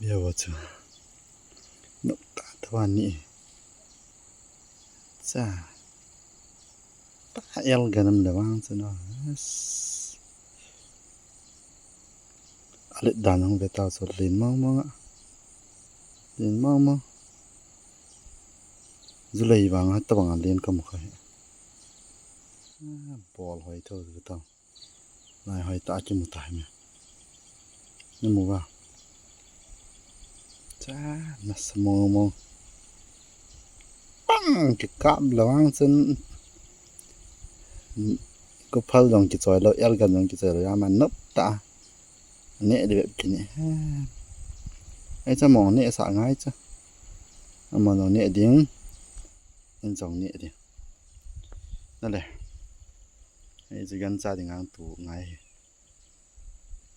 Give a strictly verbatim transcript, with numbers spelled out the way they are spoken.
View chu. Nop tah tah a ni. Cha. Ta el ganam le vang chu no. Alet dan hung ve tau chu len mong mong a. Len mong mong. July vang a tabang a len kamu kha hi. Bol hoi tho tho. Lai hoi ta kimu ta hi me. Namu va. Cha, nasa mong mong. Pang kikap le vang chun. Ko phal jong kichoi lou, el gan jong kichoi lou, ama nop ta. Ne de bep kini. Ai cha mong ne sa ngai cha. Ama jong ne ding. In jong ne ding. Nale. Ai chu gancha ding ang tu ngai.